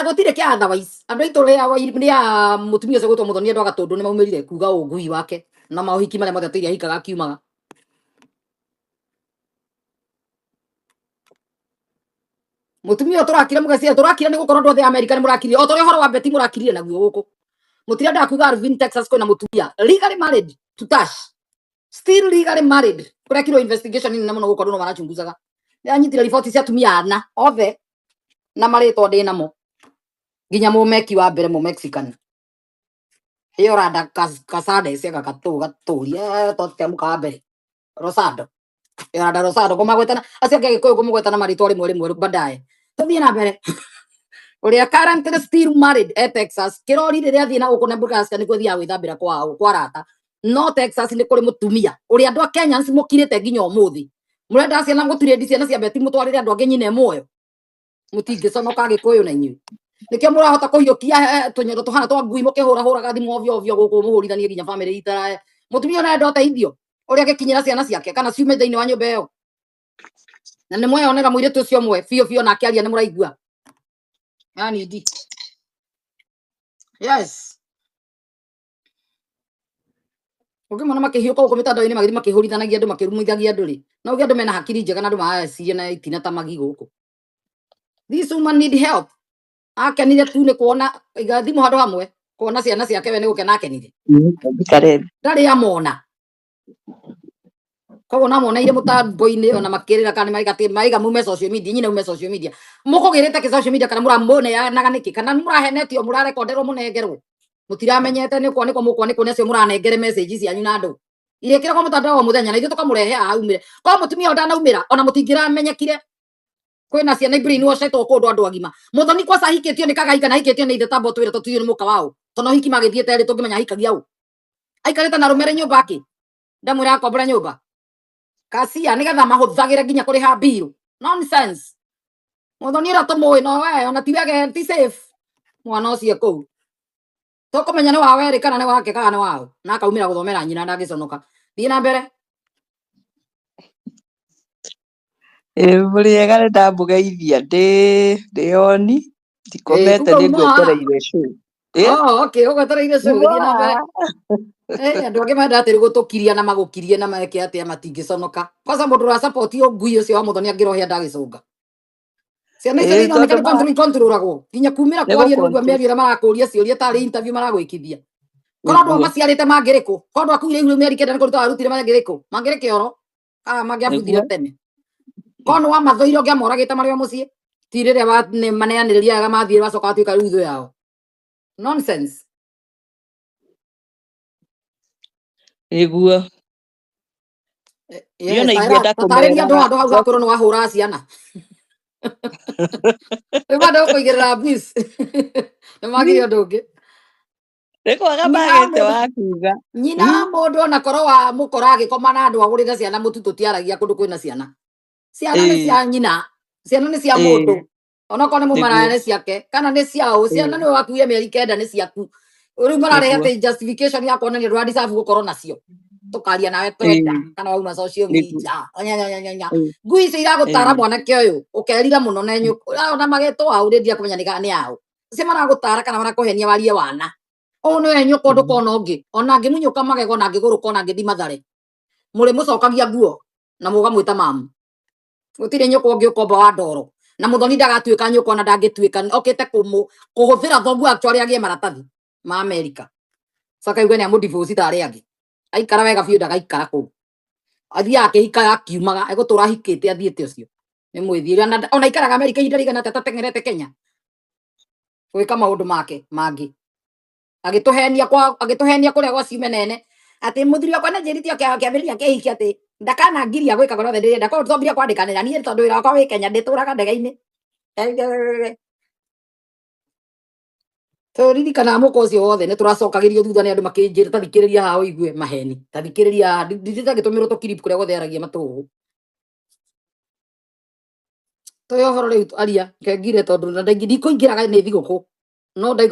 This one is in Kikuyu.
Gũtirĩ kĩa otherwise. Andũ aitũ rĩa mũtumia ũcio gwĩtwo Muthoni, andũ a Gatũndũ nĩ maumĩrire kuga ũngui wake na maũhiki marĩa mothe atũire ahikaga akiumaga. Mũtumia ũyũ tũrakira mũgecia tũrakira nĩ gũkorwo andũ othe a Amerika nĩ mũrakirire o ta ũrĩa ũhoro wa Betty mũrakirire naguo gũkũ. Mũtirendaga kuga Alvin Texas kwĩna mũtumia legally married to Tash, still legally married. Kũrekirwo investigation nene mũno gũkũ, andũ no marachunguzaga. Nĩanyitire riboti cia atumia ana othe na marĩtwa ndĩ namo, nginya mũmeki wa mbere mũmexican Yoranda Casades ega gatũ gatũria tote mũka wa mbere Rosado, Yoranda Rosado, ngũmagwetana acio angĩ Agĩkũyũ ngũmũgwetana marĩtwa rĩmwe rĩmwe baadaye. Tũthiĩ na mbere. Ũrĩa currently still married e Texas, kĩrori rĩrĩa athiĩ na gũkũ Nebraska nĩkuo athiaga gwĩthambĩra kwao kwa rata, no Texas nĩ kũrĩ mũtumia ũrĩa andũ a Kenyans mũkirĩte nginya ũmũthĩ. Mũrenda ciana gũtirĩndi ciana cia Beti mũtwarĩre andũ angĩ nyina e muoyo, mũtingĩconoka Agĩkũyũ na inyuĩ nĩkĩo mũrahota kũhiũkia tũnyondo tũhana twa ngui mũkĩhũrahũraga thimũ ovyo ovyo gũkũ mũhũrithanie nginya bamĩrĩ itarae. Mũtumia ũyũ arenda ũteithio ũrĩa angĩkinyĩra ciana ciake kana ciume thĩinĩ wa nyũmba ĩyo, na nĩ mweyonera mũirĩtu ũcio ũmwe biũ biũ na akĩaria nĩ mũraigua yani ndi yes ũngĩmona makĩhiũka gũkũ mĩtandao-inĩ magĩthiĩ makĩhũrithanagia andũ makĩrumithagia andũ rĩ, no uge andũ mena hakiri njega na andũ mareciria na itina ta magi gũkũ. This woman need help. Akenire tu nĩ kuona iga thimũ handũ hamwe kuona ciana ciake, we nĩ gũkena akenire. Njikare thĩ. Ndarĩ amona koguo namoneire mũtambo-inĩ ona makĩrĩra kana nĩ maiga maiga mume social media, nyina ume social media, mũkũgĩrĩte kĩ social media kana mũramũneanaga nĩkĩ kana mũrahenetio mũrarekonderwo mũnengerwo mũtiramenyete nĩ kwanĩkwo mũkwanĩkwo nĩ acio mũranengere message cianyu na andũ irĩkĩragwo mũtandao o mũthenya na ithuĩ tũkamũrehe haha aumĩre. Korwo mũtumia ũyũ ndanaumĩra ona mũtingĩramenyekire kwĩna ciana ibrainwashetwo kũndũ andũ agima. Mũthoni kwaca ahikĩtio nĩ kagai kana ahikĩtio nĩ ithe tamba ũtwĩre tũtiũĩ nĩ mũka wao tondũ hiki magĩthiĩte erĩ tũngĩmenya ahikagia ũ aikarĩte na rũmere nyũmba akĩ ndamwĩra akombora nyũmba kacia nĩgetha mahũthagĩre nginya kũrĩha mbiru. Nonsense. Mũthoni ũrĩa tũmũĩ no we ona ti wege ti safe mwana ũcio kũu tũkũmenya nĩ wa werĩ kana nĩ wake kana nĩ wao na akaumĩra gũthomera nyina ndangĩconoka. Thiĩ na mbere. Ĩĩ mũrĩega, nĩ ndamũgeithia ndĩ oni Ĩĩ ndikomete kumbe nĩ uma haha. ngwetereire show. Ĩ Oh, okay, ũgwetereire show, uma gĩthiĩ na mbere. haha. Andũ angĩ menda atĩ gũtũkiria na magũkirie na meke atĩa matingĩconoka. Kwanza mũndũ ũra support ũngui ũcio wa Mũthoni angĩrohĩa ndagĩcũnga. Ciana icio Ĩĩ nĩ ironeka tondũ nĩ control controlagwo nginya kumĩra nĩ kwaria nĩ ũguo gũcontrol mĩario ĩrĩa marakũria ciũria tarĩ interview maragwĩkithia. Korwo andũ nĩguo maciarĩte mangĩrĩ kũ? Korwo andũ akuire ihu mĩeri 9 nĩ kũruta warutire mangĩrĩ kũ? Mangĩrĩ kĩoro kana mangĩabuthire nĩguo tene. Korwo nĩ wamathũire ũngĩamoragĩte marĩ o mũciĩ. Ti rĩrĩa maneanĩrĩria wega mathiĩ wacoka watuĩka rĩu thũ yao. Nonsense. Nĩguo niĩ Yes, ona ingĩenda tatarĩria andũ kũmeraga handũ hau hakwĩrwo nĩ wahũra ciana. Rĩu handũ ũkũigĩrĩra abuse. Nĩ magire ũndũ ũngĩ. Nĩ kwaga Nyina wa magĩte mũndũ wa kuga. nyina wa mũndũ ona korwo wa mũkora agĩkoma na andũ agũrĩre ciana mũtu tũtiaragia kũndũ kwĩna ciana. Ciana nĩ cia nyina, ciana nĩ cia mũndũ. Onokorwo nĩ mũmaraya nĩ ciake kana nĩ ciao, ciana nĩwe wakuire mĩeri 9 nĩ ciaku. Rĩu mararehe atĩ justification ya kuonania ndũra deserve gũkorwo nacio. Tũkaria nawe twenda kana wauma social media. Nya, nya, nya, nya, nya. Ngui icio iragũtara mwanake ũyũ ũkerira mũno na nyũkwa ona magetwo au rĩndia kũmenya nĩ nĩ ao. Acio maragũtara kana marakũhenia warie wana. Ũũ nĩwe nyũkwa ndũkona ũngĩ ona angĩmunyũka magego na angĩgũrũka ona angĩthiĩ Mathare. Mũrĩmũcokagia nguo na mũgamwĩta mamu. Gũtirĩ nyũkwa ũngĩ ũkomba wa ndoro. Na Mũthoni ndagatuĩka nyũkwa na ndangĩtuĩka okĩte kũhũthĩra thoguo actually agĩe maratathi ma Amerika. Coka igue nĩ amũdivorce ta arĩa angĩ. Aikara wega biũ ndagaikara kũu. Athiaga akĩhikaga akiumaga egũtũra ahikĩte athiĩte ũcio. Nĩ mwĩthiĩre ona aikaraga Amerika ihinda rĩigana atĩa atateng'erete Kenya gwĩka maũndũ make mangĩ. Agĩtũhenia kwa agĩtũhenia kũrĩa gwa ciume nene atĩ mũthuri wakwa nĩ njĩrĩte kĩambĩrĩria kĩhiki atĩ ndakanangiria gwĩka kũrĩa guothe ndĩrenda koguo twambirie kwandĩkanĩra niĩ tondũ wĩra wakwa wĩ Kenya ndĩtũraga ndege-inĩ. Tũririkanaga mũka ũcio wothe nĩ tũracokagĩrio thutha nĩ andũ makĩnjĩra tathikĩrĩria haha ũigue maheni tathikĩrĩria haha ndindĩte ngĩtũmĩrwo tũkirip kũrĩa guothe aragia matũgũ tũrĩ ũhoro rĩu aria kengire tondũ na ndikũingĩraga nĩ thigũkũ no ndauga.